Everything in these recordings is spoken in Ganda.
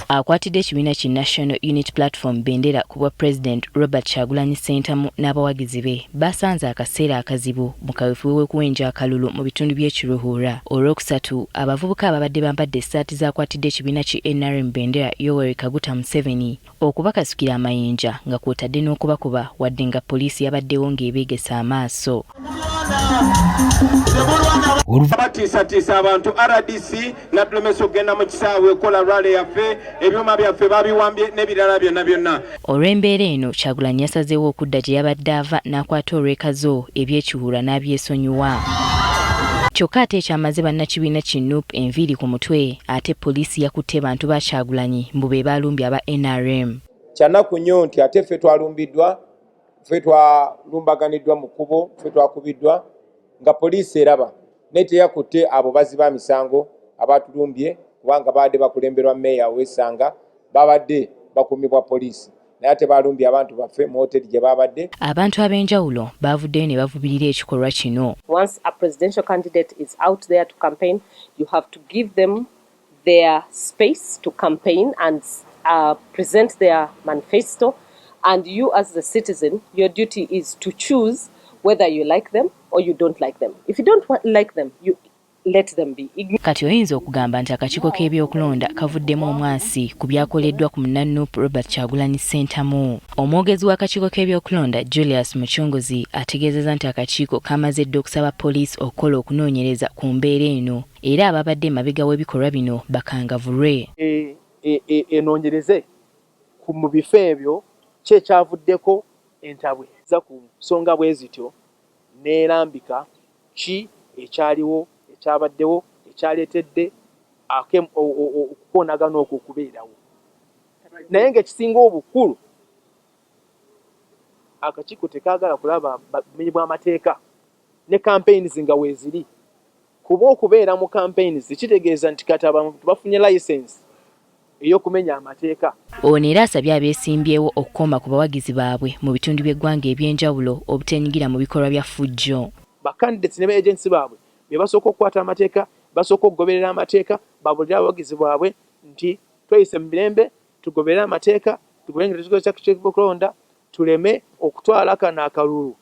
Akwatidde ekibiina ki National Unity Platform bendera ku bwa President, Robert Kyagulanyi Ssentamu n'abawagizi be basanze akaseera akazibu mu kaweefube w'okuwenja akalulu mu bitundu by'e Kiruhura. Olwokusatu, abavubuka ababadde bambadde essaati z'akwatidde ekibiina ki NRM bendera Yoweri Kaguta Museveni okubakasukira amayinja nga kw'otadde n'okubakuba wadde nga poliisi yabaddewo ng'ebeegesa amaaso. Batiisatiisa abantu RDC natulemesa okugenda mu kisaawe okukola rally yaffe, ebyuma byaffe babiwambye n'ebirala byonna byonna. Olw'embeera eno, Kyagulanyi yasazeewo okudda gye yabadde ava n'akwata olw'e Kazo, eby'e Kiruhura n'abyesonyiwa. Kyokka ate ekyamaze bannakibiina ki NUP enviiri ku mutwe, ate poliisi yakutte bantu ba Kyagulanyi mbu be baalumbye aba NRM. Kyanaku nnyo nti ate ffe twalumbiddwa, ffe twalumbaganiddwa mu kkubo, ffe twakubiddwa nga poliisi eraba, naye teyakutte abo bazzi ba misango abatulumbye, kubanga babadde bakulemberwa meeya ow'Essanga, babadde bakuumibwa poliisi, naye ate balumbye abantu baffe mu hoteri gye babadde. Abantu ab'enjawulo baavuddeyo ne bavumirira ekikolwa kino. Once a presidential candidate is out there to campaign, you have to give them their space to campaign and present their manifesto. And you, as the citizen, your duty is to choose whether you like them or you don't like them. If you don't like them, you let them be. Kati oyinza okugamba nti akakiiko k'ebyokulonda kavuddemu omwasi ku byakoleddwa ku munna NUP Robert Kyagulanyi Ssentamu. Omwogezi w'akakiiko k'ebyokulonda, Julius Mucunguzi, ategeezezza nti akakiiko kamaze dda okusaba poliisi okukola okunoonyereza ku mbeera eno, era ababadde emabega w'ebikolwa bino bakangavulwe. Enoonyereze mu bifo ebyo ki ekyavuddeko entabwe za ku nsonga bwe zityo, n'erambika ki ekyaliwo, ekyabaddewo, ekyaleetedde okukoonagana okwo okubeerawo. Naye ng'ekisinga obukulu, akakiiko tekaagala kulaba bumenyi bw'amateeka ne campaigns nga weeziri, kuba okubeera mu campaigns kitegeeza nti kati abantu bafunye license ey'okumenya amateeka. Ono era asabye abeesimbyewo okukoma ku bawagizi baabwe mu bitundu by'eggwanga eby'enjawulo obuteenyigira mu bikolwa bya ffujjo. Ba candidates ne ba agents baabwe be basooka okukwata amateeka, basooka okugoberera amateeka, babuulire abawagizi baabwe nti tweyise mu mirembe, tugoberere amateeka, tugoberere nga tetukozesa kulonda, tuleme okutwala kano akalulu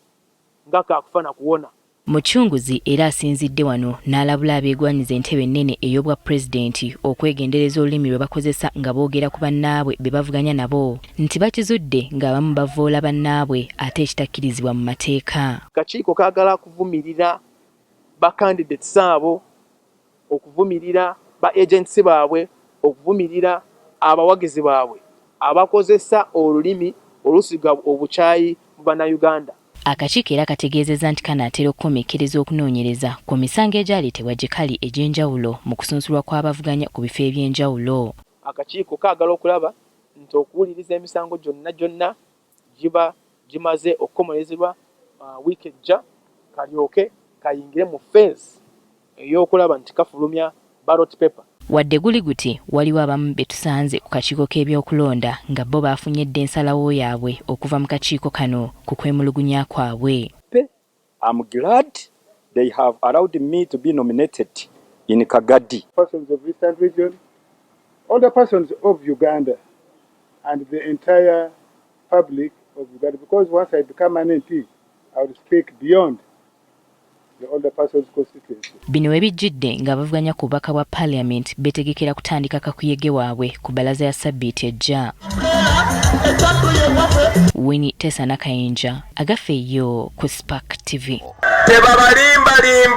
nga kakufa na kuwona. Mucunguzi era asinzidde wano n'alabula abeegwanyiza entebe ennene ey'obwa pulezidenti okwegendereza olulimi lwe bakozesa nga boogera ku bannaabwe be bavuganya nabo, nti bakizudde ng'abamu bavvoola bannaabwe ate ekitakkirizibwa mu mateeka. Kakiiko kaagala kuvumirira ba candidates abo, okuvumirira ba agents baabwe, okuvumirira abawagizi baabwe abakozesa olulimi olusiga obukyayi mu Bannayuganda. Akakiiko era kategeezezza nti kanaatera okukomekkereza okunoonyereza ku misango egyaleetebwa gye kali egy'enjawulo mu kusunsulwa kw'abavuganya ku bifo eby'enjawulo. Akakiiko kaagala okulaba nti okuwuliriza emisango gyonna gyonna giba gimaze okukomerezebwa wiiki ejja, kalyoke kayingire mu phase ey'okulaba nti kafulumya ballot paper. Wadde guli guti, waliwo abamu be tusanze ku kakiiko k'ebyokulonda nga bo baafunye dda ensalawo yaabwe okuva mu kakiiko kano ku kwemulugunya kwabwe. I'm glad they have allowed me to be nominated in Kagadi. Persons of Eastern Region, all the persons of Uganda, and the entire public of Uganda. Because once I become an MP, I will speak beyond the older persons constituency. Bino we bijjidde ng'abavuganya ku bubaka bwa Paliamenti beetegekera kutandika kakuyege waabwe ku bbalaza ya ssabbiiti ejja. Winnie Tesa Nakayinja, Agafeeyo ku Spark TV. Tebabalimbalimba.